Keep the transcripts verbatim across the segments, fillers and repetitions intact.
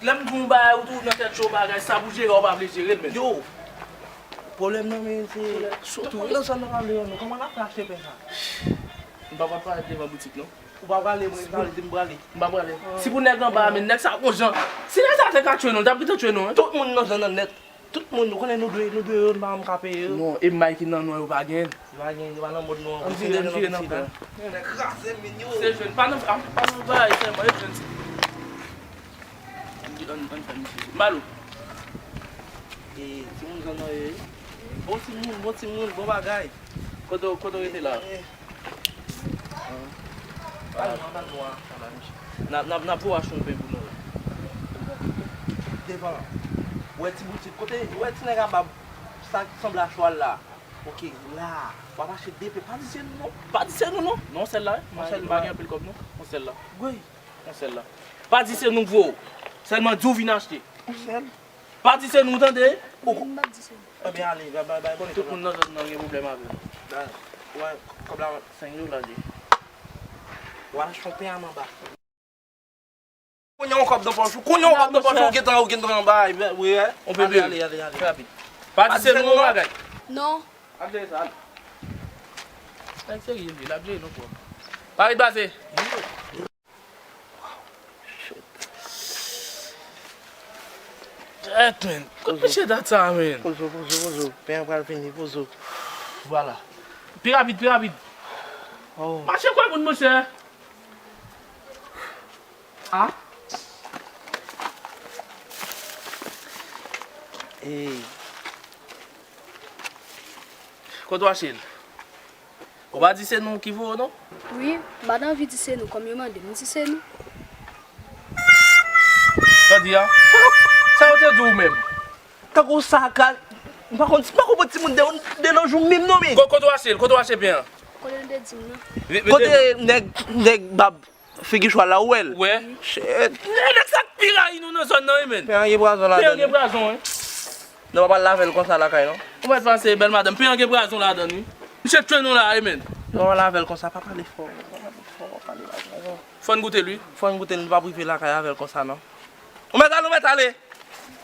Lè m di w yon bagay, ou tou nan tèt cho bagay, sa pou jere, ou pa vle jere l menm. Yo, pwoblèm nan, men se, sitou nan zòn nan pa vle yo, non. Kòman n ap fè achte pen sa? M pa pral pale devan boutik, non. Ou pa prale, mwen prale, di m prale. M pa prale. Si pou nèg anba a, men nèg sa gon jan. Si nèg sa te ka tchwe nou, l t ap gentan tchwe nou, en. Tout moun nan zòn nan nèt. Tout moun, nou konnen nou dwe, nou dwe yo, nou pa janm ka peye yo. Non, e may ki nan nou an, yo pa gen. Yo pa gen, yo pa nan mòd nou an. Ann vire, ann vire nan pen. Nèg kraze min yo. Se jwenn, pa nan, pa nan bagay sèlman, e jwenn se. Ann, ann, ann fè misye. Malo. E, timoun zòn nan ye. Bon timoun, bon timoun, bon bagay. Kote, kote w rete la? N ap, n ap, n ap voye achte yon pen pou nou. Devan. Ou wè ti boutik. Kote, ou wè ti nèg a bab sa k sanble a chwal la. Ok, la. W ap achte de pen. Pa di se nou, non. Pa di se nou, non. Non, sèl la, wi. Non, sèl la. M pa gen anpil kòb, non. Non, sèl la. Wi. Non, sèl la. Pa di se nou k voye w. Sèlman di w vin achte. Yon sèl. Pa di se nou, tande. M p ap di se nou. Ebyen, ale, bay, bay, bay, konnen tout moun nan zòn nan gen pwoblèm avè nou. Bay, wè, kòb la. Senk dola li ye. W al achte yon pen a manba. Kounye a yon kòb nan pòch ou, kounye a yon kòb nan pòch ou, ou gentan, ou gentan anba, wi, wi, wi. On bebe. Ale, ale, ale, ale. Fè rapid. Pa di se nou bagay. Non. Ap jere sa, ale. Nèg serye li, l ap jere nou pwòp. Pa ret pase. Shit, man. Kot misye dat sa, man? Pozo, pozo, pozo. Pen an pral fini, pozo. Vwala. Pi rapid, pi rapid. Oh. Mache kwè moun, monchè. Ah. Ey. Kote w achte l? Ou pa di se nou ki voye w, non? Wi, m pa t anvi di se nou, kòm yo mande m, m di se nou. Sa di a? Sa yo te di w menm? Tankou sa ka, m pa konn, m pa konprann timoun de, de nos jours menm non, men. Ko-, kote w achte l? Kote w achte pen an? Kote l te di m nan. Kote nèg, nèg bab figi chwal la, ou wè l? Wè. Shit. Nèg sa k pi rayi nou nan zòn nan, wi, men. Pen an gen pwazon ladan l. Pen an gen pwazon, wi. Nou pa pral lave l konsa lakay, non. Ou mèt panse, bèl madanm, pen an gen pwazon ladan l, wi. Misye tchwe nou la, wi, men. Nou pa lave l konsa, pa pale fò. Pa pale fò, pale bas, non. Fò n goute l, wi. Fò n goute l, nou pa p rive lakay avè l konsa, non. Ou mèt ale, ou mèt ale.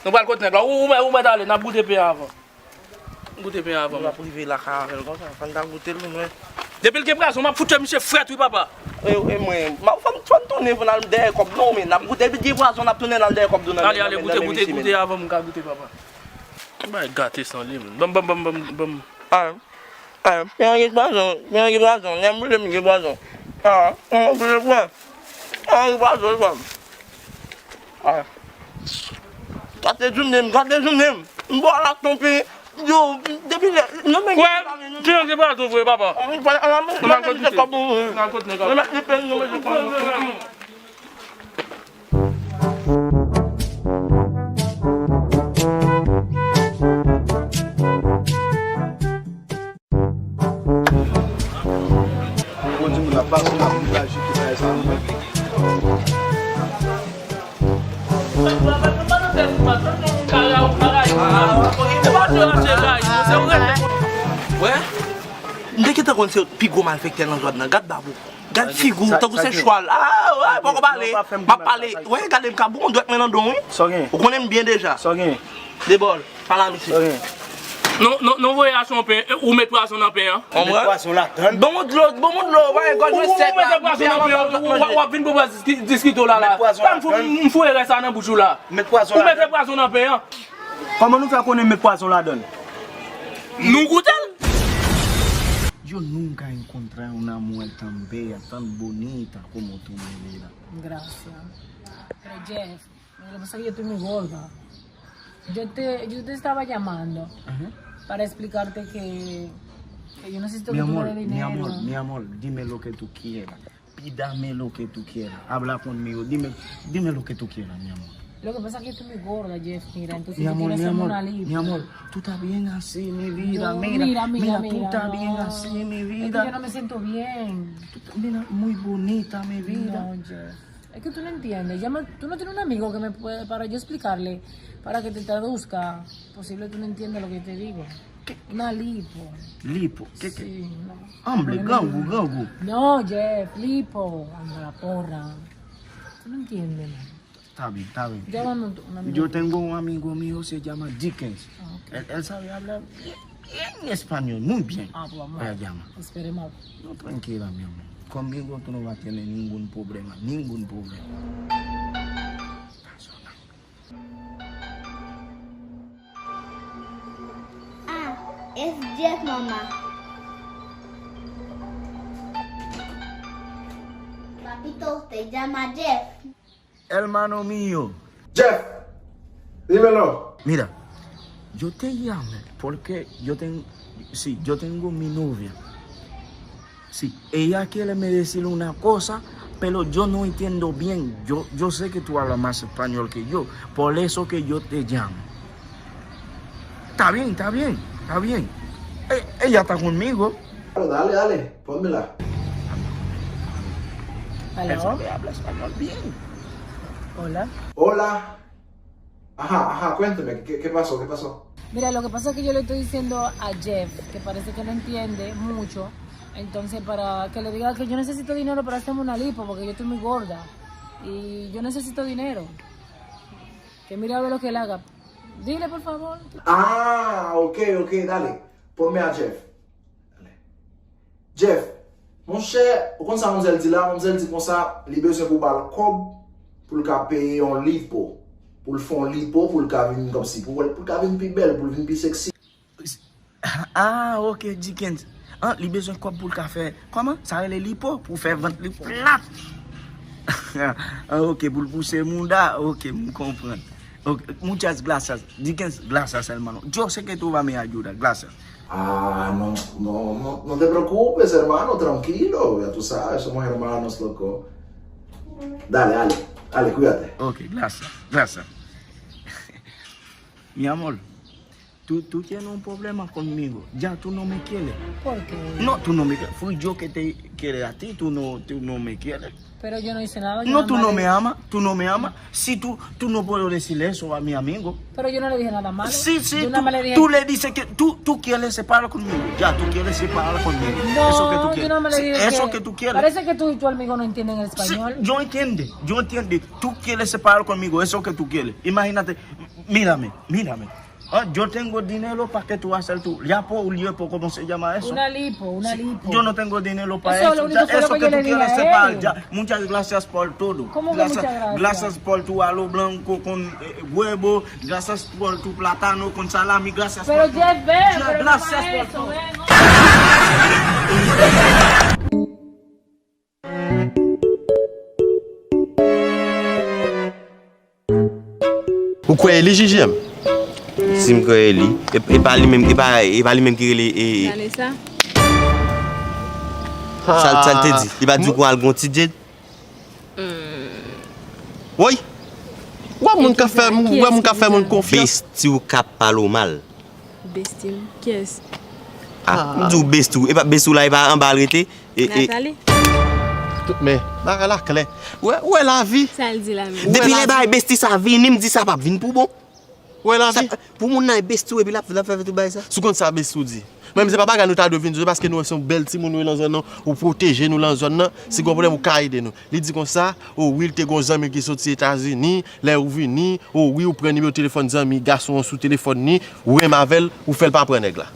Nou pral kot nèg la. Ou, ou mèt, ou mèt ale, n ap goute pen an avan. Goute pen an avan. Nou pa p rive lakay avè l konsa. Fò n ta goute l, nou, men. Depi l gen pwazon, m ap fout fè misye frèt, wi, papa. E, e mwen, m ap, fò n, fò n tounen pou n al dèyè kòb, non, men. N ap goute, depi l gen pwazon, n ap tounen al dèyè kòb nou nan men, nan men, nan men misye, men. Ale, ale, goute, goute, goute avan m ka goute, papa. Bay gate san li, men. Banm, banm, banm, banm, banm. Ah. Ah, pen an gen pwazon, pen an gen pwazon, lè m boule m gen pwazon. Ah, m boule pwen. Ah, gen pwazon, pwen. Ah. Gate jounen m, gate jounen m. M bò la tonbe. Yo, depi lè, non, men. Kwè, pen an gen pwazon vre, papa. Mwen al kot misye. Mwen al kot nèg la. Mwen met li pen, mwen met li pen. Bon, timoun ap pase, n ap viv la, jis ki bagay sa, non? Wè, m te gentan konn se pi gwo malfektè nan zòn nan. Gad bab ou. Gad figi w, tankou se chwal. Ah, wè, poko pale. M ap pale. Wè, gade m ka bout yon dwèt mwen nan do w, wi. Ou konnen m byen deja. De bòl. Pale a misye. Non, non, non, voye achte yon pen, e, ou met pwazon nan pen an. Ou met pwazon ladann. Bon, moun dlo, bon, moun dlo, pa gen gòj mwen sèk la. Ou mete pwazon nan pen an, w ap vin pou diskite w la, la. M foure rès sa nan bouch ou la. Ou mete pwazon nan pen an. Kòman nou fè konnen met pwazon ladann? Nou goute l. Yo nunca encontré una mujer tan bella, tan bonita como tú, mi vida. Gracias. Pero Jeff, lo que pasa es que yo estoy muy gorda. Yo te, yo te estaba llamando para explicarte que, que yo necesito que tú me des dinero. Mi amor, mi amor, mi amor, dime lo que tú quieras. Pídame lo que tú quieras. Habla conmigo. Dime, dime lo que tú quieras, mi amor. Lo que pasa es que estoy muy gorda, Jeff. Mira, entonces yo quiero hacerme una lipo. Mi amor, tú estás bien así, mi vida. No, mira, mira, mira, tú estás bien así, mi vida. Es que yo no me siento bien. Tú estás, mira, muy bonita, mi vida. No, Jeff. Es que tú no entiendes. Llama, tú no tienes un amigo que me puede, para yo explicarle, para que te traduzca. Posible tú no entiendes lo que yo te digo. Una lipo. Lipo? Qué, qué? Sí, no. Hombre, grangou, grangou. No, Jeff, lipo. Anda la porra. Tú no entiendes, man. Está bien, está bien. Llama a un, un amigo. Yo tengo un amigo mío, se llama Dickens. Ah, ok. Él, él sabe hablar bien, bien español, muy bien. Ah, pues vamos. Voy a llamar. Esperemos. No, tranquila, mi amor. Conmigo tú no vas a tener ningún problema, ningún problema. Está sonando. Ah, es Jeff, mamá. Papito, te llama Jeff. Hermano mío. Jeff, dímelo. Mira, yo te llamé porque yo tengo, sí, yo tengo mi novia. Sí, ella quiere me decir una cosa, pero yo no entiendo bien. Yo, yo sé que tú hablas más español que yo, por eso que yo te llamo. Está bien, está bien, está bien. Eh, ella está conmigo. Dale, dale, pónmela. Ella Hello. sabe hablar español bien. Hola. Hola. Ajá, ajá, cuénteme, ¿qué, qué pasó? ¿Qué pasó? Mira, lo que pasa es que yo le estoy diciendo a Jeff que parece que no entiende mucho. Entonces, para que le diga que yo necesito dinero para hacerme una lipo porque yo estoy muy gorda. Y yo necesito dinero. Que mire a ver lo que él haga. Dile, por favor. Ah, ok, ok, dale. Ponme a Jeff. Dale. Jeff, monchè, ou konn sa manmzèl di la? Manmzèl di konsa, li bezwen pou ba l kòb pou l ka peye yon lipo. Pou l fè yon lipo, pou l ka vin kòmsi, pou, pou l ka vin pi bèl, pou l vin pi seksi. Ah, ok, Dickens. Ah, li bezwen kòb pou l ka fè. Kòman? Sa rele lipo, pou fè vant li plat. Ah, ok, pou l pouse mouda. Ok, m konprann. Ok, muchas gracias. Dickens, gracias, hermano. Yo sé que tú vas a me ayudar. Gracias. Ah, no, no, no, no te preocupes, hermano, tranquilo. Ya tú sabes, somos hermanos, loco. Dale, dale, dale, cuídate. Ok, gracias, gracias. Mi amor, tú, tú tienes un problema conmigo. Ya tú no me quieres. ¿Por qué? No, tú no me quieres. Fui yo que te quieres a ti, tú no, tú no me quieres. Pero yo no hice nada. Yo No, nada tú más no le- me amas, tú no me amas. Si tú, tú no puedes decirle eso a mi amigo. Pero yo no le dije nada malo. Sí, sí, Yo tú, nada más le dije. Tú le dices que tú, tú quieres separar conmigo. Ya, tú quieres separar conmigo. No, Eso que tú yo quieres. nada más le Sí, dije eso que, que tú quieres. Parece que tú y tu amigo no entienden el Sí, español. yo entiendo, yo entiendo. Tú quieres separar conmigo, eso que tú quieres. Imagínate, mírame, mírame. Ah, yo tengo dinero para que tú hagas tu lipo, lipo, ¿cómo se llama eso? Una lipo, una Sí, lipo. Yo no tengo dinero para Eso eso. lo único Ya, fue lo eso que que yo tú le dije quieres a separar, él. ya. Muchas gracias por todo. ¿Cómo que Gracias, muchas gracias? Gracias por tu arroz blanco con eh, huevo, gracias por tu plátano con salami, gracias Pero por todo. Jeff, ve, Ya, pero no gracias hagas por eso, todo. ven. Ou kwè e li, J J M? Si m kwè e li, e, e pa li menm, e pa, e pa li menm ki rele e. Vanessa. Sa, sa l te di? Li pa di w pou al gon ti date? Woy! Wè moun k ap fè, wè moun k ap fè moun konfyans. Besti w k ap pale w mal. Besti m? Kiyès? Ah, m di w besti w, e pa besti w la, e pa anba l rete. E, e, Nathalie? Men, bagay la klè. Wè, wè lavi. Sa l di la menm? Depi lè bagay besti sa vini, m di sa p ap vin pou bon. Wè lavi. Sa, pou moun nan e besti w epi l ap, l ap fè tout bagay sa. Si w konn sa besti w di. Menm se pa bagay nou ta dwe vin di w, paske nou wè se yon bèl timoun nou ye nan zòn nan, ou pwoteje nou nan zòn nan, si gen yon pwoblèm ou ka ede nou. Li di konsa, o wi, l te gen yon zanmi ki soti Etazini, lè ou vini, o wi, ou pran nimewo telefòn zanmi gason an sou telefòn li, ou renmen avè l, ou fè l pa pran nèg la.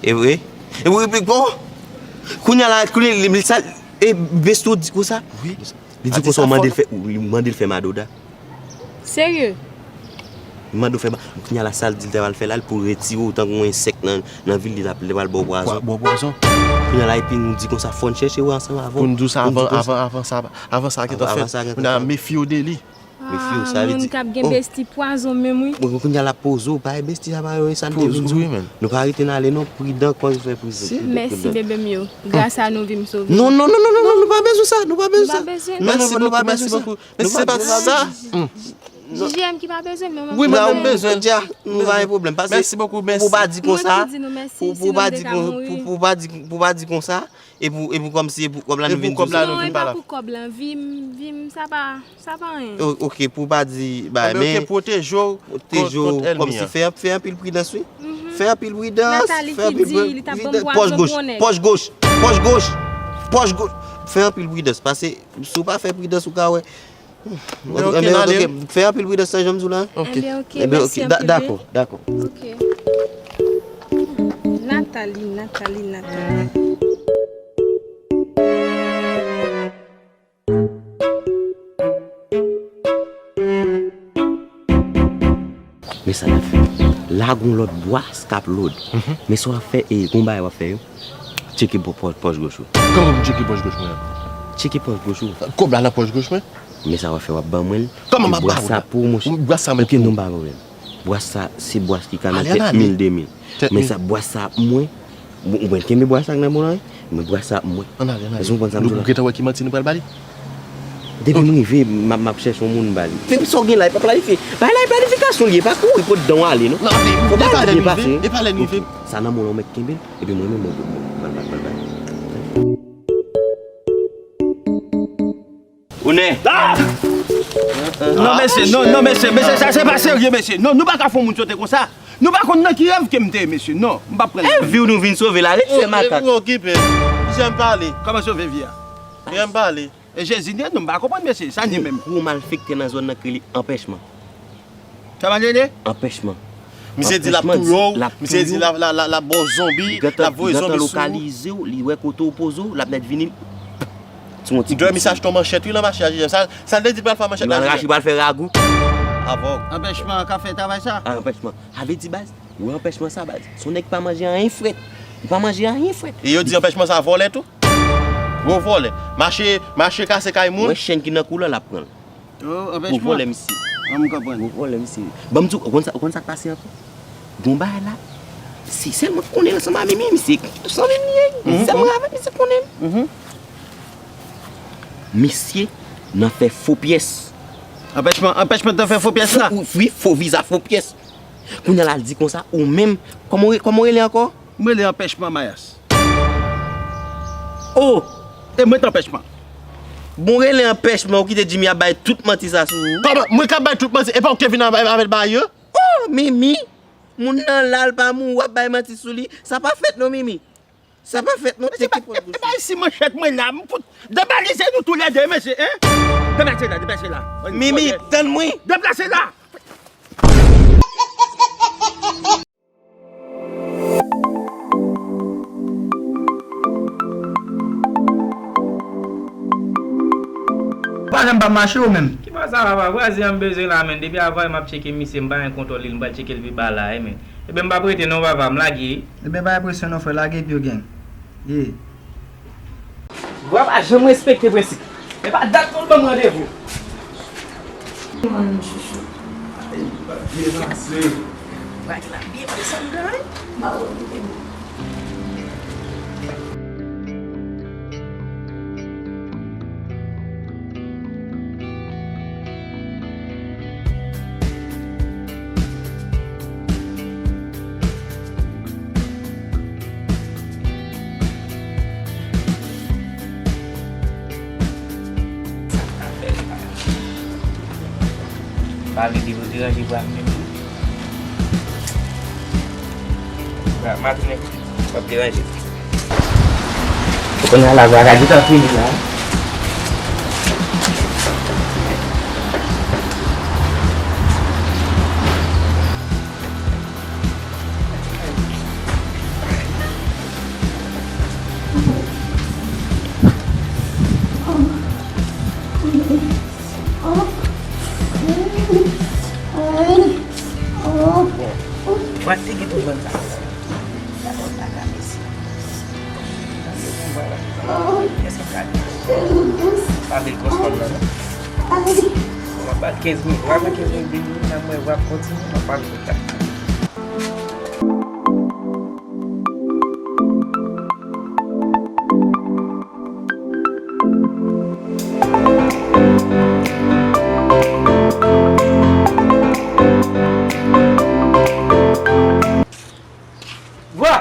E vre? E vre, bon. Kounye a la, kounye a, li, li, sa, e besti w di konsa? Wi. Li di konsa ou mande l fè, ou mande l fè madoda. Serye? Li mande w fè ma-, kounye a la sa l di l ta pral fè la, l pou retire w tankou yon ensèk nan, nan vil li, l ap, li pral ba w pwazon. Ba w pwazon. Kounye a la epi nou di konsa fò n chèche w ansanm avè w. Pou n di w sa Pou n di avan, konsa. Avan, avan sa, avan sa gentan Avan fèt. sa gentan Kounye a fèt. Mefye w de li. Mefye w, sa vle Moun di. K ap gen besti pwazon menm wi. Bon, kounye a la poze w, pa e besti sa pa yon sa l te vin di w. Nou pa rete n ale non, pridan, kòz fè pridan. Mèsi bebe m yo. Gras a nou vi m sove. Non, non, non, non, non, non, nou pa bezwen sa, nou pa bezwen sa. Mèsi bokou, mèsi bokou. Men se pa sa. J J M ki pa bezwen l, men mwen Wi, mwen Non, menm bezwen. Dja, nou pa gen pwoblèm. Pase Mèsi bokou, mèsi. Pou pa di Mwen konsa, ki di nou mèsi, pou, si pou nou pa te di ka kon, mouri. Pou, pou pa di, pou pa di konsa, e pou, e pou kòmsi, e pou kòb la E nou vin pou kòb di la sa. nou Non, vin e pa pa la. Pou kòb la, vi m, vi m, sa pa, sa pa anyen. O-, ok, pou pa di, ba, Enben, men, ok, pwoteje w kont, pwoteje w, kont ènmi kòmsi an. Fè, fè anpil pridans, wi. Fè anpil pridans, Nathalie fè ki anpil di li t ap pridans. ban m Pòch pwazon goch, pou yon nèg. Pòch goch, pòch goch, pòch goch. Fè anpil pridans, paske si w pa fè pridans, ou ka wè. Men ok, n ale. Fè anpil pridans, sa jan m di w la. Ok. Ebyen, ok, mèsi anpil, wi. Dakò, dakò. Ok. Nathalie, Nathalie, Nathalie. Men sa n ap fè. La gon lòt bwas k ap lòd. Men sa w ap fè, e, gon bagay w ap fè yo. Tcheke pò-, pò-, pòch goch ou. Kòman pou tcheke pòch goch mwen an? Tcheke pòch goch ou. Kòb la nan pòch goch mwen? Men sa w ap fè, w ap ban mwen l. Kòman m ap ba ou l? Bwas sa pou ou, monchè. Bwas sa mwen pou ou. Ok, non, m pa pwoblèm. Bwas sa, se bwas ki ka nan tèt mil, de mil. Men sa, bwas sa ap mwen. Bon, ou mwen kenbe bwa sa k nan men w la, wi. Mwen bwa sa ap mwen. Ann ale, ann ale. Èske w konprann sa m di w la? Nou gentan wè ki manti nou pral ba li. Depi m rive, m ap, m ap chèche yon moun m ba li. Depi sa w gen la, e pa planifye. Bay la, e planifikasyon li ye, pa kouri pot dan w ale, non. Non, men, fò bay la byen pase. E pa lè n rive. Ok. Sa nan men w la, ou mèt kenbe l, epi mwen menm, mwen, mwen, mwen pral ba l, pral ba l. Ou nè? Ah! Non, mesye, non, non, mesye, mesye, sa se pa serye, mesye. Non, nou pa ka fè yon moun sote konsa. Nou pa konn nan ki rèv ke m te ye, mesye. Non, m p ap pran l. E vi w nou vin sove la, ret fè makak. Ou okipe. Jan m pale. Kòman sove vi a? Jan m pale. E Jezi, non, m pa konprann, mesye. Sa n ye menm? Gwo malfektè nan zòn nan k rele Anpèchman. Sa pa rele? Anpèchman. Misye di l ap touye w, misye di l ap, l ap, l ap, l ap ba w zonbi, l ap voye zonbi sou ou. Li gentan lokalize w, li wè kote w poze w, l ap nèt vini. Ti yon ti kout. Misye achte yon manchèt, wi, nan mache a, J J M. Sa, sa l te di l pral fè manchèt la, J J M? Li pral rache, pral fè ragou. Avòg. Anpèchman an ka fè travay sa? Anpèchman. Sa vle di, baz, ou wè anpèchman sa, baz. Se yon nèg ki pa manje anyen frèt. Li pa manje anyen frèt. E yo di anpèchman sa vòlè tou? Gwo vòlè. Mache, mache kase kay moun. Ou wè chèn ki nan kou la, l ap pran l. Oh, anpèchman. Gwo vòlè, misye. An, m konprann. Gwo vòlè, misye. Ban m di w, ou konn sa, ou konn sa k pase ankò? Gon bagay la. Se sèl mwen k konnen l ansanm a Mimi, misye. Ansanm Mimi, sèl mwen avè misye k konnen l. Misye nan fè fo pyès. Anpèchman, anpèchman nan fè fo pyès la? Fo, wi, fo viza, fo pyès. Kounye a la, l di konsa, ou menm, kòman w re-, kòman w rele ankò? M rele Anpèchman Mayas. Oh! E mwen t Anpèchman. Bon, rele Anpèchman, ou kite Jimmy ap bay tout manti sa sou ou. Kòman? Mwen k ap bay tout manti, e pa ou ki te vin avè, avè l bay yo? Oh, Mimi! Moun nan la, l pa mouri, w ap bay manti sou li. Sa pa fèt non, Mimi. Sa pa fèt non, tcheke pòt bouch ou. E pa isi manchèt mwen la, m fout debalise nou toulède, mesye, en? Deplase la, deplase la. Mimi, tann mwen. Deplase la. Pa janm pa mache ou menm. Ki bò sa papa? Vwazen an m bezwen la, men. Depi avan m ap tcheke misye, m pa gen kontwòl li, m pral tcheke l pi ba la, wi, men. Ebyen, m p ap rete non, papa, m lage. Ebyen, pa gen presyon non, frè, lage epi w gen. Ye. Vwa pa janm respekte prensip. E pa dat pou l ban m randevou. Mwen, chouchou. Ay, li pa byen pase. Vwa ki la byen pase, m gade. M pa wè kote m. Sa k ap fè li pa. Pa vle di pou deranje vwa m menm. Vwa, m a tounen. W ap deranje. Kounye a la, vwa ka gentan fini la. Bon, vwa te gen pou jwenn sa. Dakò, dakò, mèsi. Èske m ka di? Pa vle l twò fanm nan, non. M ap ba l kenz minit. Apre kenz minit, vin vin la, mwen vwa kontinye, m ap pale pou tèt. Vwa!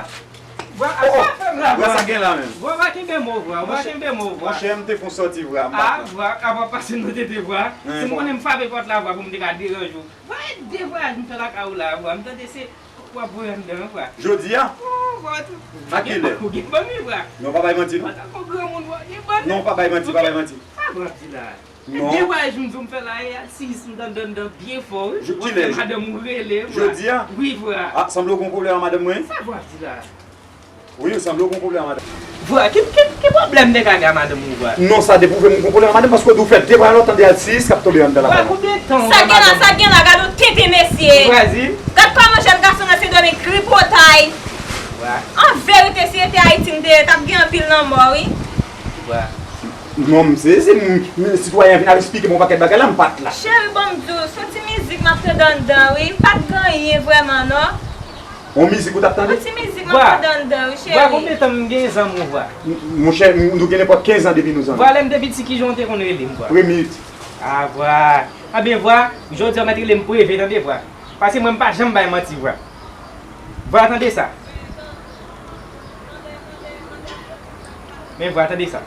Vwa, a sa fè m la, vwa! Vwa, sa gen la menm? Vwa, pa kenbe mo, vwa, pa kenbe mo, vwa. Monchè, m te fon sòti, vwa, m pa pran. Vwa, apa pase nou te te, vwa. Si m konnen m frape pòt la, vwa, pou m te ka deranje w. Vwa, e de vwayaj m fè lakay ou la, vwa, m tande se W ap voye anndan, vwa. Jodi a? Oh, vwa, tou. A kilè? Ou gen bann, wi, vwa. Non, pa bay manti, non. Antanke granmoun, vwa, gen bann. Non, pa bay manti, pa bay manti. Sa vwa di la? Non. Gen vwayaj m di w m fè la, e atis m t anndan, anndan byen fò, wi. Jou, kilè? Madanm ou rele, vwa. Jodi a? Wi, vwa. Ah, sanble w gen yon pwoblèm ak madanm mwen? Sa vwa di la? Wi, sanble w gen yon pwoblèm ak madanm. Vwa, ki, ki, ki pwoblèm nèg la gen ak madanm ou, vwa? Non, sa depwouve m gen yon pwoblèm ak madanm paske w di w fè de vwayaj lòt tande atis k ap tonbe anndan la. Vwa, konbyen tan w wè madanm? Sa gen la, sa gen la, gad yon tenten mesye. Vwa, di. Gad kòman jèn gason nan se dòmi tripotay. Vwa. An verite, si se te Ayiti m te ye, t ap gen anpil lanmò, wi. Vwa. Non, m sezi, m, m, sitwayen an vin ap esplike m yon pakèt bagay la, m pa t la. Cheri, bon, m di w, se yon ti mizik m ap tande anndan, wi. M pa t gen anyen vrèman, non. Yon mizik ou t ap tande? Yon ti mizik m ap tande anndan, wi, cheri. Vwa, konbyen tan m gen zanmi w, vwa? M, monchè, m, nou gen nenpòt kenz an depi nou zanmi. Vwa, lè m te piti, kijan w te konn rele m, vwa? Premye. Ah, vwa. Anben, vwa, jodi a w mèt rele m Preve, tande, vwa. Paske mwen, m pa janm bay manti, vwa. Vwa, tande sa. Men vwa, tande sa.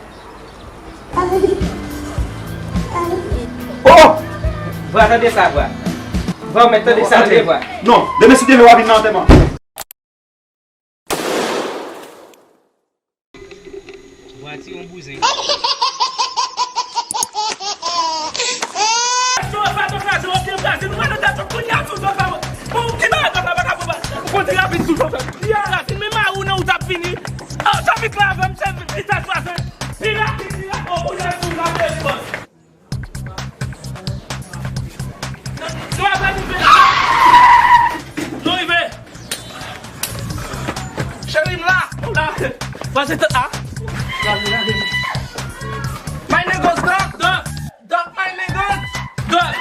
Oh! Vwa, tande sa, vwa. Vwa, ou mèt tande sa, tande, vwa. Non, demen si Dye vle w a vin nan antèman. Vwa, ti yon bouzen. Sa pa kraze, w ap kraze, nou pral nan tèt ou kounye a, tou sa pa bon. Ki bagay papa pa ka fè, ou konn rapid tou sa. Li a rapid, men mari w nan wout ap vini. Oh, trafik la avè m, se vitès vwazen. Li rapid, li rapid, oh, kounye a tou la fè ribòs. Nou ap rive. Nou rive. Cheri m la. Ou la. Pase tèt la. My niggas, Doc. Doc. Doc, my niggas. Doc.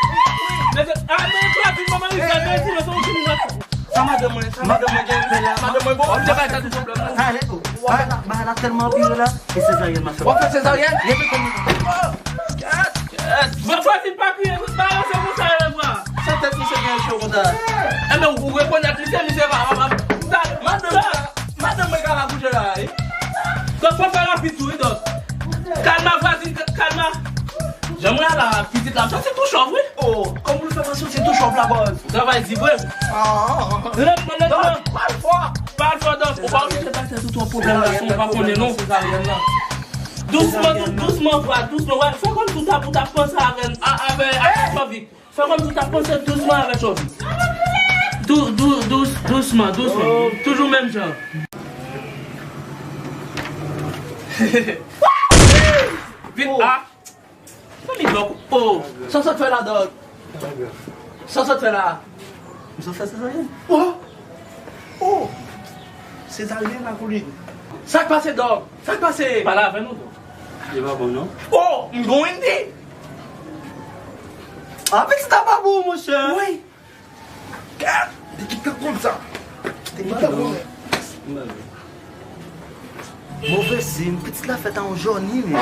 Mezanmi, ah, men, trafik, manman, wi, sa, men, ti, men, sa, yon ti minòt. Sa madanm mwen, sa madanm mwen gen fè la. Madanm mwen, bon, w ap te bay sa tout pwoblèm la. Bagay la, bagay la tèlman anpire la. E sezaryèn m ap fè. W ap fè sezaryèn? Rete konnen. Oh, yes, yes. Bon, fò di pa kriye, tout bagay se konsa yo, vwa. Sa tèt misye gen cho konsa. Enben, ou rekonèt misye, misye pa, pa, pa. Madanm, madanm mwen ka la koute la, wi. Donk, fò fè rapid tou, wi, donk. Kalma, vwazi, kalma. Jan mwen la, pitit la, m santi tou chòf, wi. Oh, kòman w fè mwen santi tou chòf la, bòz? Ou travay di vre. Ah, ah, ah. Lentman, lentman. Pale fò. Pale fò, dòk. Ou pa oblije bay tèt ou twòp pwoblèm, gason, ou pa konnen, non. Dousman, dou-, dousman, vwa, dousman. Wè, fè kòmsi w t ap, w t ap panse avè, a, avè, avè Chòvik. Fè kòmsi w t ap panse dousman avè Chòvik. Dou-, dou-, dous-, dousman, dousman. Toujou menm jan. Vit, a. Zanmi Dòk, oh, sa w sot fè la, Dòk? Sa w sot fè la? M sot fè sezaryèn. Oh! Oh! Sezaryèn la pou li. Sa k pase, Dòk? Sa k pase? Pale avè nou, Dòk. Li pa bon, non? Oh! M bon, Wendy! Ah, pitit la pa bon, monchè. Wi. Gad! Pitit la konn sa. Pitit la konn. Move siy, pitit la fèt a yon jòni, men.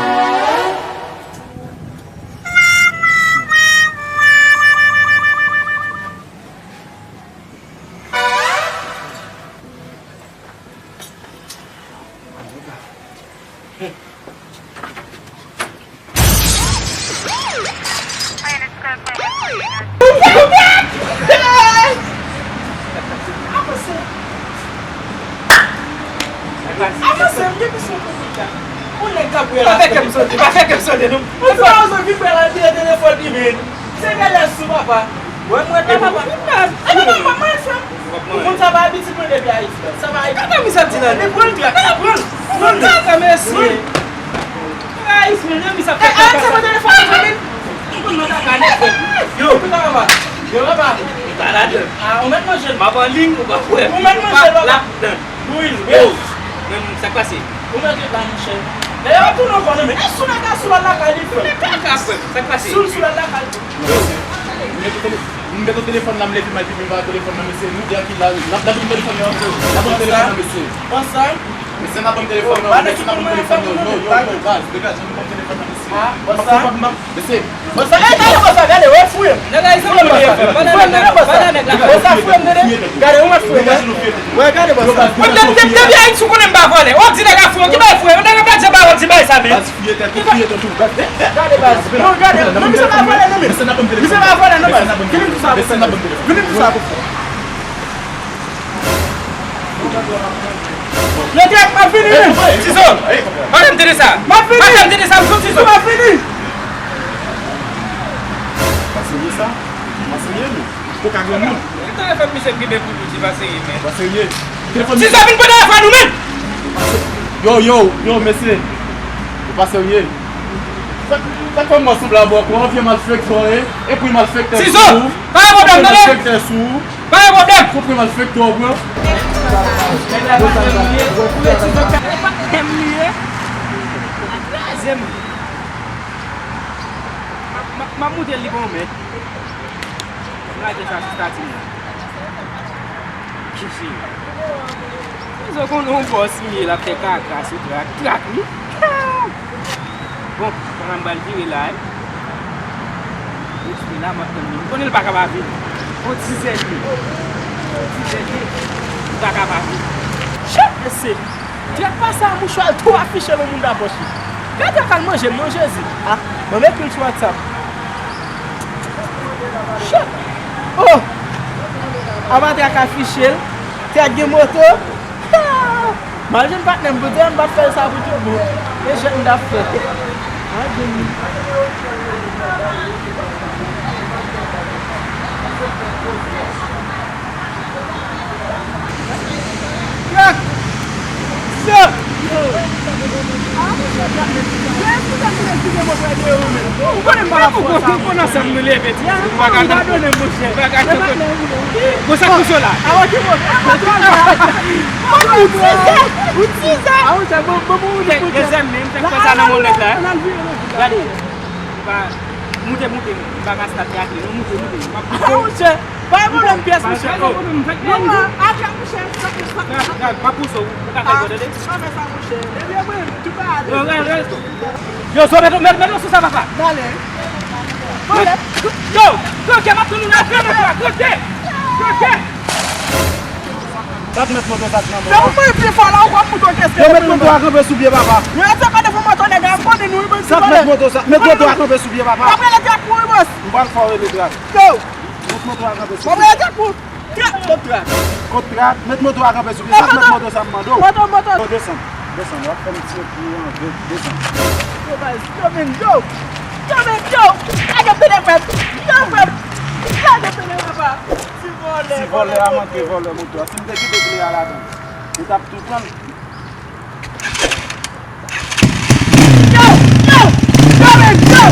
Avanse, m gen misyon pou fè. Yon nèg k ap wè la. Pa fè kè m sote, pa fè kè m sote, non. Ou fè yon vin pran la tire telefòn li, men. Se gade sou papa. Wè mwen la, papa. Vin pran. Ann, non, non, pa mwen, frè m. Ou konn sa pa abitid mwen depi Ayiti la. Sa pa Ayiti. Gade misye ap di la. Men pran l, pran l, pran l. Pran l, mesye. Ayisyen, men misye ap fè kaka sa. Ou konn mwen ta ka nèg, frè m. Yo, papa. Yo, papa. Ou ta ladan. Ah, ou mèt manje l. M ap anliy, ou pa kwè. Ou mèt manje l, papa. L ap dan. Wi, wi. Yo, men sa k pase? Ou mèt ret la, monchè. Dayè, w ap tounen ankò, non, men. E sou nèg la, sou l al lakay li, frè. Nèg kaka, frè m. Sa k pase? Sou l, sou l al lakay li. M gen telefòn nan, m leve m al pipi m pa telefòn nan, mesye. Nou di a ki la, n ap, n ap ban m telefòn nan, frè. N ap ban m telefòn nan, mesye. Mesye, n ap ban m telefòn nan, mesye, n ap ban m telefòn nan. Non, yo, yo, baz, degaje m, ban m telefòn nan, mesye. Ah, bon sa. Mesye. Bon sa, ey, gade bon sa, gade, wè fouye. Nèg la, se fouye, bon sa. Fouye, bon sa, fouye, tande. Gade, ou mèt fouye, wè. Wè, gade bon sa. Mwen, depi, depi Ayiti, ou konnen m pa vòlè. Ou di nèg la fouye, ki bagay fouye? Nèg la pa janm ba ou di bagay sa, men. Baz, fouye tèt ou, fouye tèt ou, baz. Gade, baz. Non, gade. Non, misye pa vòlè, non, men. Misye pa vòlè, non, baz. Vini m di sa pou fò. Vini m di sa pou fò. Yo trèt, m ap vini, wi. Tizo, pa janm tande sa. M ap vini. Pa janm tande sa, m sou Tizo. M ap vini. Pa serye sa? Pa serye, nou. Ou ka granmoun. Telefòn misye m kenbe pou li, li pa serye, men. Pa serye. Telefòn misye. Tizo, vin pran telefòn ou menm. Yo, yo, yo, mesye. Ou pa serye. Sa, sa k fè m wè w sanble a bòkò, vye malfektè w ye. Epi malfektè sou ou. Tizo, pa gen pwoblèm, tande. Malfektè sou ou. Pa gen pwoblèm. Konprann malfektè w pran. M ap moute li pou mwen. M lage sa sou stati m nan. Kichi. Tizo konnen yon bòs m ye, l ap fè kaka sou trak. Trak, wi. Bon, pandan m pral vire la, wi. Rete la, m ap tann li. M konnen l pa ka pa vin. On dizè de. On dizè de. Li pa ka pa vin. Chèt, mesye. Trak pa sa, mouchwa l tou afiche nan mouda pòch li. Gade trak al manje m non, Jezi. Ah, mwen met pil sou WhatsApp. Chèt. Oh! Apa trak afiche l. Trak gen moto. Ah! M al jwenn patnè m pou di m pa t fè sa pou tout bon. E jwèt m t ap fè. Ah, jwenn li. Ou konnen m pa la fwa sa. Ou konnen sa m nou leve ti. Ou pa ka tankou. Ou pa ka tankou. Bon, sa kouso la. Ou tizè. Ou tizè. Dezèm, men, m fèk fè sa nan moman la. Gade. Moute, moute, m pa ka stat gate, non, moute, moute. Pa gen pwoblèm pyès, monchè. Non, non, atè, monchè, sa, sa, sa. Pa pouse w, ou ka fè gòdè de. Pa fè sa, monchè. Ebyen, mwen, tou pa ale. Yo, yo, yo, yo. Yo, zo, met, met, met sou sa, papa. M ale. Yo, yo, kè m ap tann ou nan granmoun la, gòdè. Gòdè. Sa t met moto sa t nan men w. Lè w mwen pye fò la, ou konn moto kès. Yo met moto a kanpe sou pye papa. Yo, se pa devan moto nèg la, m konnen nou, wi, bandi vòlè. Sa t met moto sa, met moto a kanpe sou pye papa. W ap rele trak pou wi, bòs. M pral fè w rele trak. Yo. Met moto a kanpe sou pye. W ap rele trak pou. Trak, kont trak. Kont trak, met moto a kanpe sou pye. Sa t met moto sa m mande w. Moto, moto. Yo, desann, desann, w ap fè m tiye pou angle, desann. Yo, baz, yo, men, yo. Yo, men, yo. Lage pede frè m. Yo, frè m. Lage pede papa. Ti vòlè, ti vòlè a manke vòlè moto a. Si m te kite kle a ladan, li t ap tou pran l. Yo! Yo! Yo, men, yo!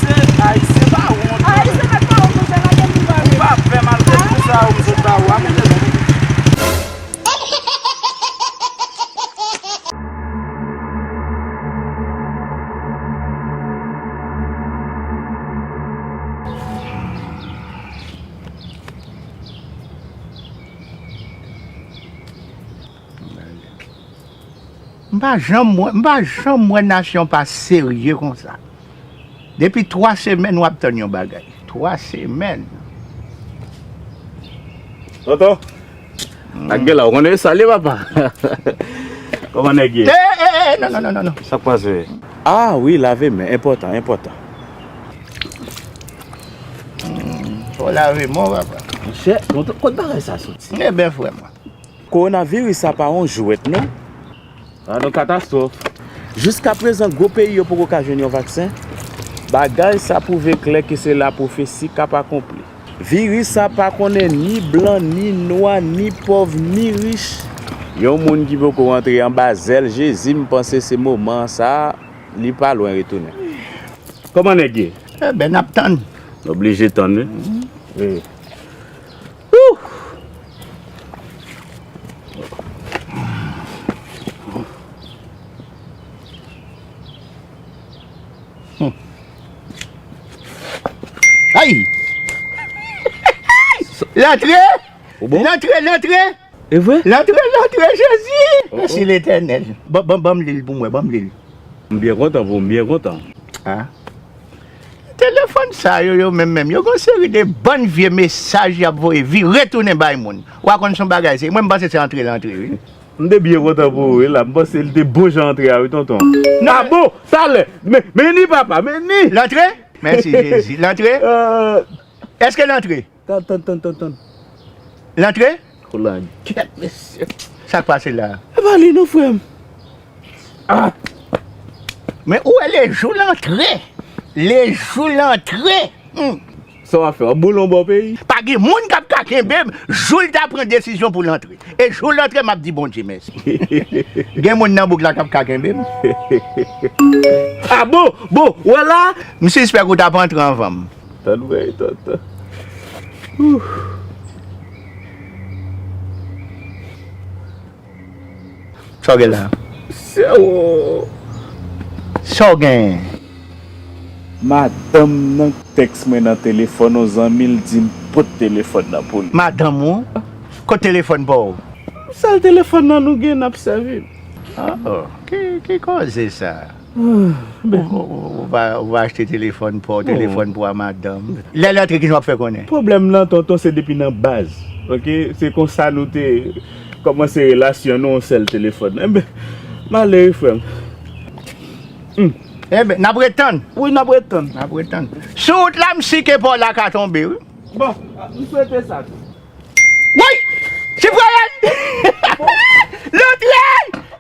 Se Ayisyen pa wont. Ayisyen pa wont, monchè, lage m viv avè. Ou pa fè malfèt pou sa, ou sot ba ou a, men. M pa janm wè, m pa janm wè nasyon pa serye konsa. Depi twa semèn w ap tann yon bagay. Twa semèn. Tonton, ak gen la, ou konnen sa li, papa. Kòman nèg ye? Eh, eh, eh, non, non, non, non, non. Sa k pase? Ah wi, lave men, enpòtan, enpòtan. Hmm, fò lave men w, papa. Monchè, tonton, kot bagay sa soti? Ebyen, frè mwen. Kowonaviris sa pa yon jwèt, non. Sa yon katastwòf. Jiskaprezan, gwo peyi yo poko ka jwenn yon vaksen. Bagay sa pwouve klè ke se la pwofesi k ap akonpli. Viris sa pa konnen ni blan, ni nwa, ni pòv, ni rich. Yon moun ki poko rantre anba zèl Jezi, m panse se moman sa, li pa lwen retounen. Kòman nèg ye? Enben, n ap tann. Oblije tann, wi. Wi. Ouh! Hmm. Ay! Lantre! Ou bon? Lantre, lantre! E vre? Lantre, lantre, Jezi! Oh, oh. Mèsi Letènèl. Ban, ban, ban m li l pou mwen, ban m li l. M byen kontan pou ou, m byen kontan. Ah. Telefòn sa yo, yo menm menm, yo gon seri de bann vye mesaj y ap voye vire tounen bay moun. W a konn se yon bagay, se, mwen m panse se antre l antre, wi. M te byen kontan pou ou, wi, la. M panse l te bon jan antre a, wi, tonton. Non. Ah bon, talè. Men, men ni papa, men ni. L antre? Mèsi, Jezi. L antre? Euh. Èske l antre? Tann, tann, tann, tann, tann. L antre? Koulangèt, mesye. Sa k pase la? E pa li non, frè m. Ah! Men ou wè lejou l antre. Lejou l antre. Hmm. Sa w ap fè? W ap boule yon bò peyi? Pa gen moun k ap ka kenbe m jou l ta pran desizyon pou l antre. E jou l antre, m ap di Bondye mèsi. Gen moun nan bouk la k ap ka kenbe m? Ah bon? Bon, wè la, m sispèk ou t ap antre anvan m. Tann wè, tann, tann. Sa w gen la? Sèwo. Sa w gen? Madanm nan tèks mwen nan telefòn, yon zanmi l di m pot telefòn nan pou li. Madanm ou? Kot telefòn pa w? Sèl telefòn nan nou gen, n ap sèvi l. Oh, ki, ki koze sa? Ah, ben. Ou, ou, ou va, ou va achte telefòn pa w, telefòn pou a madanm. Lè l antre, kijan w ap fè konnen? Pwoblèm nan, tonton, se depi nan baz. Oke? Se konsa nou te kòmanse relasyon nou, yon sèl telefòn. Enben, m ale wi, frè m. Hmm. Enben, n ap ret tann. Wi, n ap ret tann. N ap ret tann. Sou wout la, m si ke pa w la ka tonbe, wi. Bon, m swete sa tou. Woy! Sipwayèl! Lontre!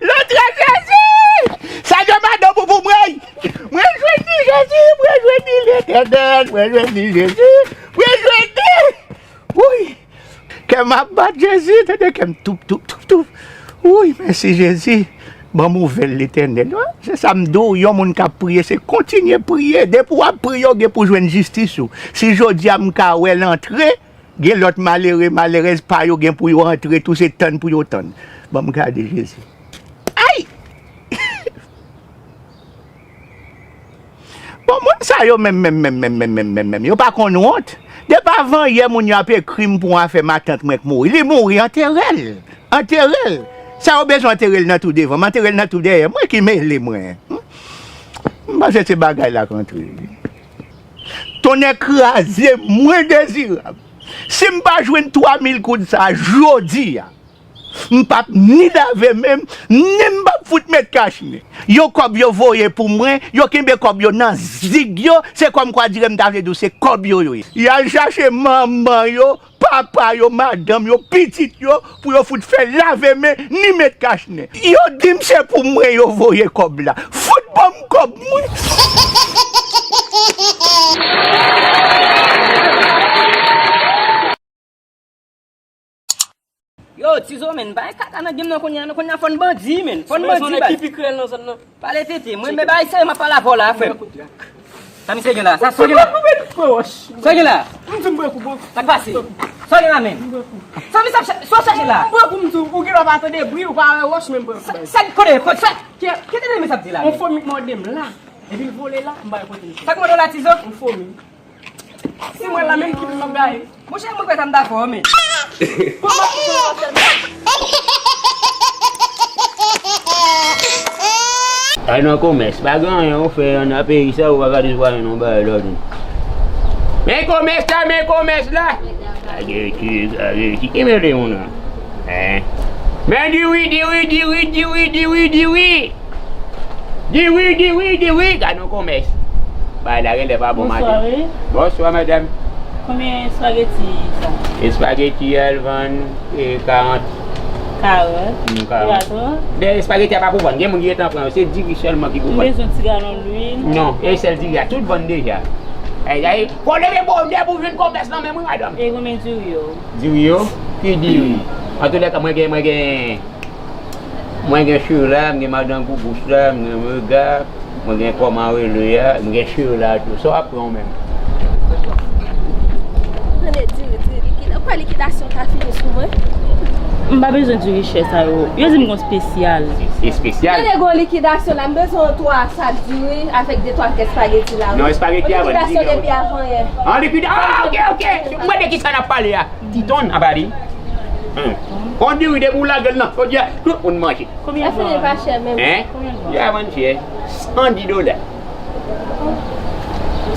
Lontre Jezi! Salye madanm ou pou mwen! Mwen jwenn li Jezi! Mwen jwenn li Letènèl! Mwen jwenn li Jezi! Mwen jwenn li! Woy! Kè m ap bat Jezi! Tande kè m toup, toup, toup, toup! Woy! Mèsi Jezi! Ban m nouvèl Letènèl! Wi, se sa m di w, yon moun k ap priye, se kontinye priye! Depi w ap priye, w gen pou jwenn jistis ou. Si jodi a m ka wè l antre, Gen lòt malere, malerèz pa yo gen pou yo antre tou, se tann pou yo tann. Ban m gade Jezi. Ay! Bon, moun sa yo menm, menm, menm, yo pa konn wont. Depi avan yè, moun yo ap ekri m pou yon afè matant mwen k mouri. Li mouri, antere l. Antere l. Sa yo bezwen antere l nan twou devan m, antere l nan twou dèyè. Mwen ki mele mwen. M panse se bagay la k antre. Tonnè kraze mwen Dezirab. Si m pa jwenn twa mil goud sa a jodi a, m p ap ni lave men m, ni m p ap fout met kach nen. Yo kòb yo voye pou mwen, yo kenbe kòb yo nan zig yo, se kòmkwa dirè m ta vle di w se kòb yo yo ye. Y al chache manman yo, papa yo, madanm yo, pitit yo, pou yo fout fè lave men, ni met kach nen. Yo di m se pou mwen yo voye kòb la. Fout ban m kòb mwen. Yo, Tizo, men, bay kaka nan game nan kounye a, non, kounye a fòn bandi, men, fòn bandi, bay. Ki pi kriyèl nan zòn nan? Pale tete, mwen, men bay serye, m ap pale avè w la, frè m. Sa misye gen la? Sa, sa w gen la? Sa w gen la? M di m bwè kou, bro. Sa k pase? Sa w gen la, men? M bwè kou. Sa misye ap cha-, sa w chache la? M bwè kou, m di w, ou gen dwa pa tande bri, ou pa wè wòch, men m bwè kou. Sa, sa, kote, kote, sa, ki, ki te de misye ap di la? On fomi k mòde m la. Epi l vole la, m pa wè kote l soti. Sa k mòde w la, Tizo? On fomi. Si mwen la menm ki vin m ap gaye. Monchè, mwen kwè sa m dakò, men. Ay nan komès, pa gen anyen ou fè nan peyi sa, ou pa ka deswaye non bagay lòt. Men komès la, men komès la. Gade ti, gade ti, ki mele yon nan? Hein? Men diwi, diwi, diwi, diwi, diwi, diwi. Diwi, diwi, diwi, gad yon komès. Bagay la genlè pa bon maten. Bonswa, wi. Bonswa, madanm. Konbyen espageti sa? Espageti a, l vann, e, karant. Karant? Mm, karant. Dè espageti a pa pou vann. Gen moun ki gentan pran yo. Se diri sèlman ki pou vann. M bezwen ti galon lwil. Non, e sèl diri a. Tout vann deja. Ay, ay, fò leve bò w dè pou jwenn komès nan men mwen, madanm. E konbyen diri yo? Diri yo? Ki diri? Antoulèka, mwen gen, mwen gen Mwen gen Sheila, mwen gen madan Gougous la, mwen gen Rega, mwen gen kòman rele a, mwen gen Sheila tou. Sa w ap pran ou menm? Tande, diri, diri, likida-, ou kwè likidasyon ka fini sou mwen? M pa bezwen diri chè sa yo. Yo di m gon espesyal. Espesyal? Tande, gon likidasyon la, m bezwen yon twa sak diri avèk de twa kè espageti la, wi. Non, espageti a vann, likidasyon depi avan yè. An likida-, ah, ok, ok. Mwen de ki sa n ap pale a? Titon, apa di? Hmm. On diri depi w lage l nan fò di a, tout moun manje. Konbyen l vann? Sa fini pa chè menm. Hein? Konbyen l vann? Li a vann chè. San dis dola.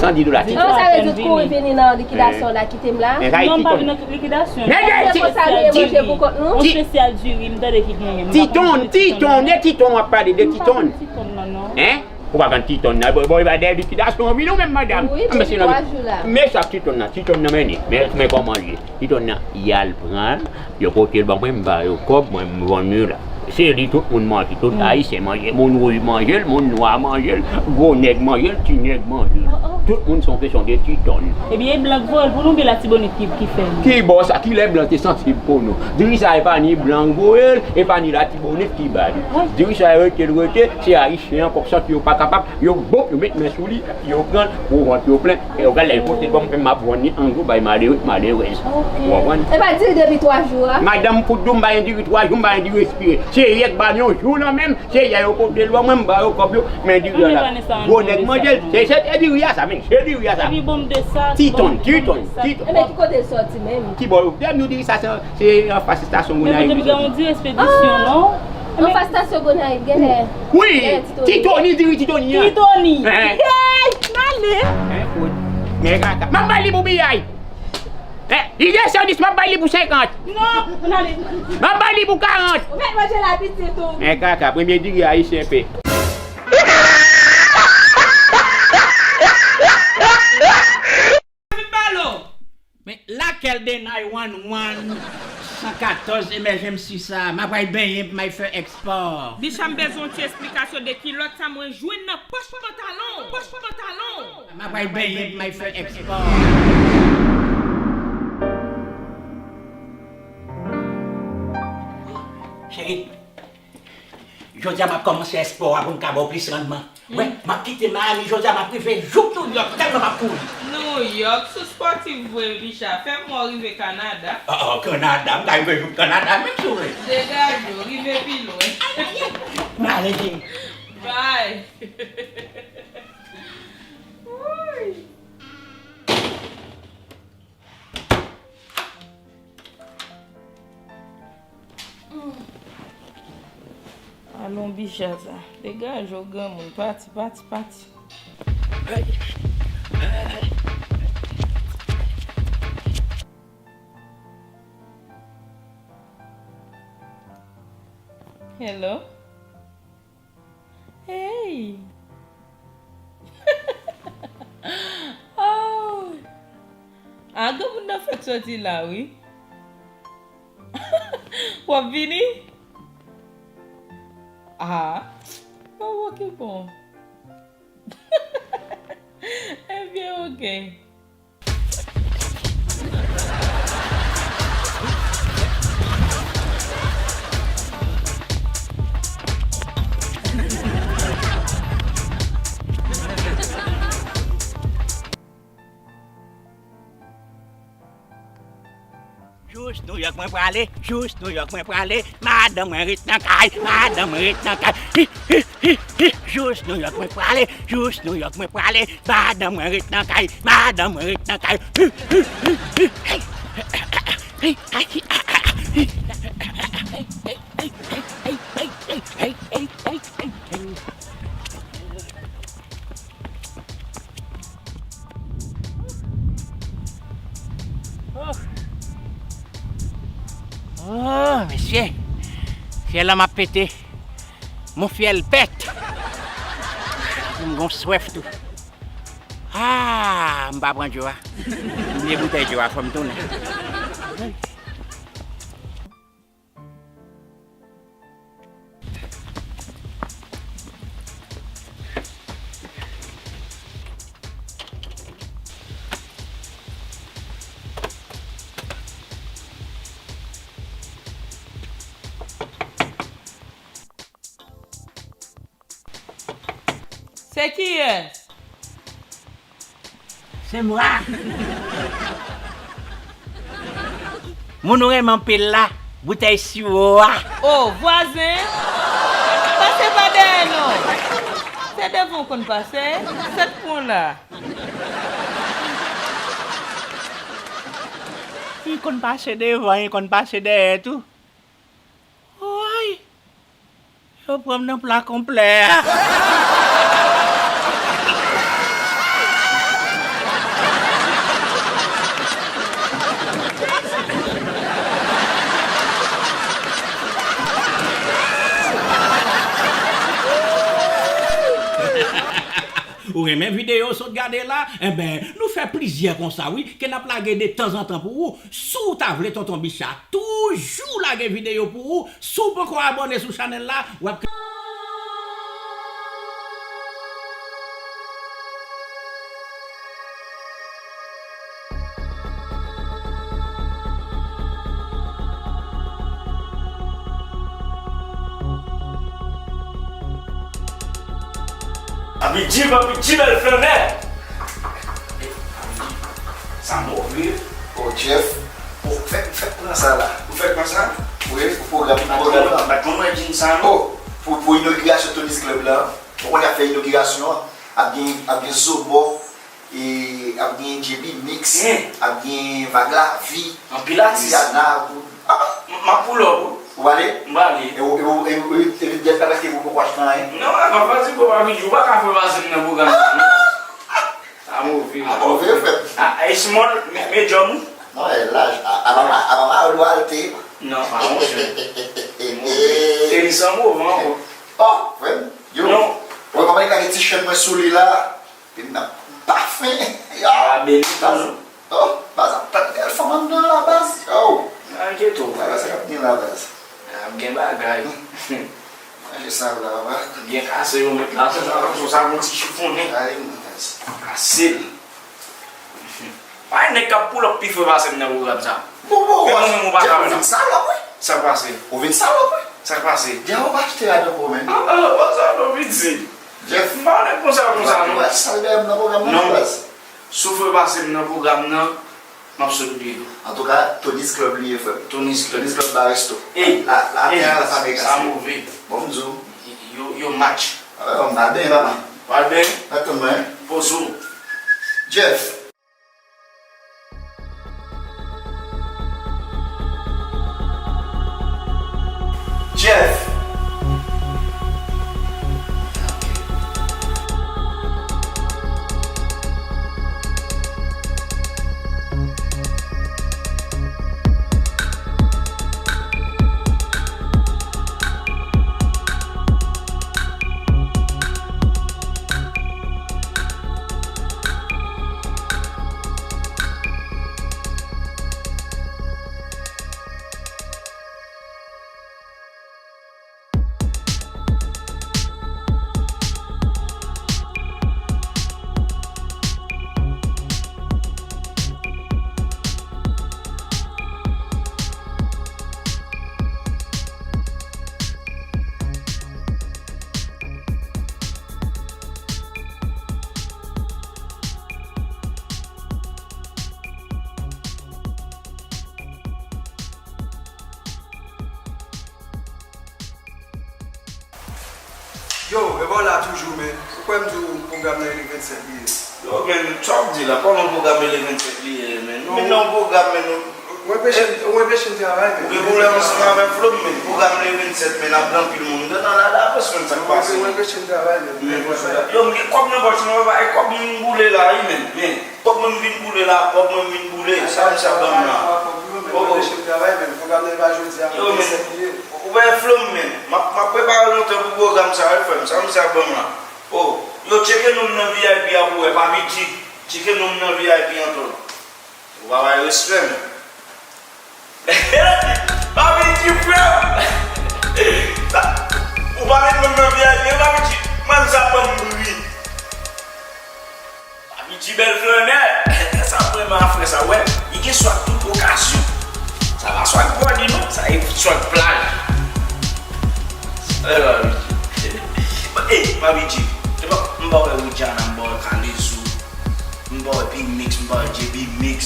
San dis dola. Titon. Sa vle di tout kouri vini nan likidasyon la, kite m la. Non, m pa vin nan likidasyon. Men, men, se konsa nou ye manje pou kont nou. On espesyal diri, m tande ki genyen. Titon, titon, de titon w ap pale, de titon. M pa konn titon nan, non. Hein? Ou pa konn ti tonn nan. Bon, bon, e pa de likidasyon an vini ou menm, madanm. Wi, depi twa jou la. Men sa ti tonn nan, ti tonn nan mennen. Men, men kòman l ye? Ti tonn nan, y al pran l, yo pote l ban mwen, m ba yo kòb, mwen, m vann li la. Se li tout moun manje, tout Ayisyen manje, moun wouj manje l, moun nwa manje l, gwo nèg manje l, ti nèg manje l. Tout moun se yon kesyon de ti tonn. Ebyen, e blan k voye l pou nou, oubyen Latibonit ki, ki fè l? Ki bò sa? Kilè blan te sansib pou nou? Diri sa, e pa ni blan k voye l, e pa ni Latibonit ki ba li. Diri sa, e rete l rete, se Ayisyen an k ap santi yo pa kapab, yo bon, yo met men sou li, yo pran l, gwo vant yo plen, e yo gade lè yo pote l ban mwen, m ap vann li an gwo bay malere, malerèz. Ou konprann? E pa diri depi twa jou a? Madanm, pou di w m pa gen diri twa jou, m pa gen diri respire. Se yè k ba m yon jou nan men m, se yè yo pote l ban mwen, m ba yo kòb yo, men diri a la. Gwo nèg manje l, se, se, se diri a sa, men, se diri a sa. Ti tonn, ti tonn, ti tonn. Ebyen, ki kote l sòti menm? Ki bò yo? Dèyè nou diri sa, se, se anfas estasyon Gonayiv li sòti. Men pote l gen yon diri espedisyon, non? Anfas estasyon Gonayiv, genlè. Wi, ti Toni, diri ti Toni an. Ti Toni. Hey, m ale. Men kaka. M ap bay li pou piyay. Eh, li desann dis, m ap bay li pou senkant. Non, ann ale. M ap bay li pou karant. Ou mèt manje la pitit ou. Men kaka, premye diri ayisyen fè. Vin pale w. Men lakèl de nine one one, san katòz emergency sa? M ap pral benyen pou m al fè èkspò. Bicha, m bezwen yon ti esplikasyon de kilòt sa mwen jwenn nan pòch pantalon, pòch pantalon. M ap pral benyen pou m al fè èkspò. Cheri, jodi a m ap kòmanse èkspò a pou m ka ba w plis randman. Wè, m ap kite Miami jodi a, m ap rive jouk New York, tèlman m ap kouri. New York, sou spòtif vre, Bicha. Fè m wè w rive Kanada. Ah, ah, Kanada, m ka rive jouk Kanada, menm si w vle. Degaje w, rive pi lwen. M ale, cheri. Bye. Wouy. Alon, Bicha sa. Degaje w, granmoun. Pati, pati, pati. Hello? Hey! Oh! Ah, granmoun nan fèk sòti la, wi. W ap vini? Ah, oh, ok, bon. Ebyen, ok. Jous New York mwen prale, jous New York mwen prale, madanm mwen ret nan kay, madanm mwen ret nan kay. Hi, hi, hi, hi, jous New York mwen prale, jous New York mwen prale, madanm mwen ret nan kay, madanm mwen ret nan kay. Hi, hi, hi, hi. Oh. Oh, mesye. Fyèl la m ap pete. Mon fyèl pèt. M gon swèf tou. Ah, m pa pran dlo a. M bliye boutèy dlo a, fò m tounen. Se kiyès? Se mwa. Moun ou renmen anpil la, boutèy siwo a. O, vwazen, pase pa dèyè non. Se devan w konn pase, sèt pran la. Li konn pase devan, li konn pase dèyè tou. Woy! Yo pran m nan pla konplè a. Ou renmen videyo w sot gade la? Enben, nou fè plizyè konsa wi, ke n ap lage de tanzantan pou ou. Si w ta vle Tonton Bicha toujou lage videyo pou ou, si w poko abòne sou chanèl la, w ap Papi G, Papi G, bèl flannè. Sa move. O Jeff, ou fèk, fèk pran sa la. Ou fèk pran sa? Wi, pou pwogram, pwogram nan. Bat pou mwen, Jean, sa non. O, pou, pou inogirasyon Tony's Club la. Ou konn y ap fè inogirasyon an. Ap gen, ap gen Zobò. E ap gen J B Mix, ap gen Vag Lavi, Rihanna, ah, m ap pull up wi. Ou pale? M pale. E ou, e ou, e ou, e ou, e ou, Jeff pa rete pou poko achte anyen? Non, e pa fasil pou pa vin, ou pa ka fè pase m nan pwogram sa non. Sa move. A move frè. A, a, e small, me, medium ou? Non, e laj. A, a mama, a mama, ou dwe alte. Non, pa monchè. Tenis an move ankò. Oh, frè m. Yo. Non. Ou wè kòman li lage t-shirt mwen sou li la? Epi m ap pafen. Yo. A, beni tou. Oh, baz ap tann bèl fanm anndan la, baz. Yo. Enkyete w. Bagay sa k ap gen la, baz. Ap gen bagay. Manje sa la, papa. Byen kase yo met la, sa, sa, sa, sa, yon ti chifonnen. Ay, mwen, baz. Fasil. Pa gen nèg k ap pull up pi fre pase m nan pwogram sa. Bon, bon, men mwen menm ou pa ka wè non. Ou vin salòp, wi. Sa k pase? Ou vin salòp, wi. Sa k pase? Dja ou pa achte ladan pou ou menm. Ah, ah, pa sa non, piti. Jeff. M pa nèg konsa, konsa non. Ou pa sal dèyè m nan pwogram nan, non. Si w fè pase m nan pwogram nan, m ap sot byen. Antouka, Tony's Club li ye, frè m. Tony's Club. Tony's Club Bar Resto. Ey, la, la, ey, la, sa move. Bon, m di w. Yo, yo match. Ah, m pral benyen, papa. Pral benyen? Atann mwen. Poze w. Jeff. Jeff. Yo, e bò la toujou, men. Ou kwè m di w pwogram nan e le vennsèt li ye? Yo, men, sa w ap di la, kòman pwogram e le vennsèt li ye, men? Men nan pwogram, men, nou. Ou anpeche m, ou anpeche m travay, men. Ou gen pwoblèm ansanm avèk Flo m, men. Pwogram le vennsèt, men, ap gen anpil moun. Dedan la davans, men, sa k pase? Ou anpeche m travay, men. Yo, m gen kòb nan pòch mwen, e kòb mwen m boule la, wi, men. Men, kòb mwen m vin boule la, kòb mwen m vin boule. Sa misye ap ban m la? Oh, oh. Yo, men, ou wè Flo m, men. M ap, m ap prepare lontan pou pwogram sa, wi, frè m. Sa misye ap ban m la? Oh, yo, tcheke non m nan V I P a pou wè, Papi G. Tcheke non m nan V I P an tou. Ou pa bay respè, men. Papi G, frè m. Sa, ou pa met non m nan V I P, Papi G. Mwen, sa ban m bri. Papi G bèl flannè. Sa vrèman a frè sa, wè. Li gen swag tout okazyon. Sa pa swag bòdi, non. Sa e swag plaj. Eh, Papi G. Eh, Papi G. Eh, pa, m pa wè Widiana, m pa wè Kalezo. M pa wè P-Mix, m pa wè J B Mix.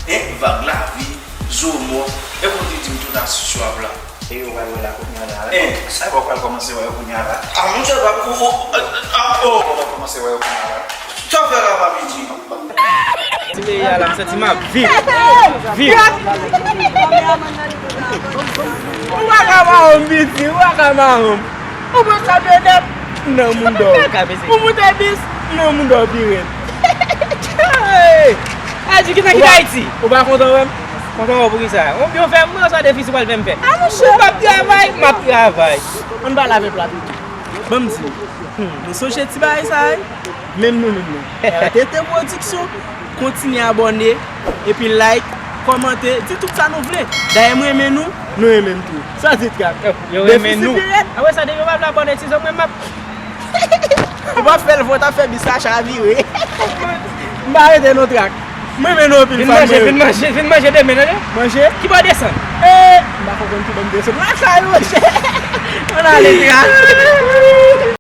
Hein? Vag Lavi, Zomo. E pou di di m tout asis yo ap la. E yo pral wè la kounye a la. Hein? Sa yo pral kòmanse wè yo kounye a la. Ah, monchè, pa, ou, ou, ah, oh. Yo pral kòmanse wè yo kounye a la. Sa w fè la, Papi G? Ti peyi a la, m santi m ap viv. Viv. Ou pa ka mawon m piti, ou pa ka mawon m. Ou pran kamyonèt, m nan Moundò. Ou moute bis, m nan Moundò Pirèn. Hey! Adji, ki sa ki Ayiti? Ou pa kontan wè m? Kontan wè w pou ki sa? Ou byen fè m, mwen sa defisi w al fè m fè. Ou p ap travay, m ap travay. Ann pale avèk l la pito. Ban m di nou, hmm, nou sonje ti bagay sa a wi? Menm nou menm non. R T T Production, kontinye abòne, epi like, kòmante, di tout sa nou vle. Dayè m renmen nou, nou renmen m tou. Sa di Trak. Yo renmen nou. Apre sa, depi yo pa vle abòne, ti zòm, mwen m ap Ou pa fè l vre, w ta fè bis la chavire. M pa rete non Trak. Mwen renmen nou anpil. Vin manje, vin manje, vin manje demen, tande? Manje? Ki bò desann? Eh, m pa konn ki bò m desann. Lakay, monchè. Ann ale, Trak.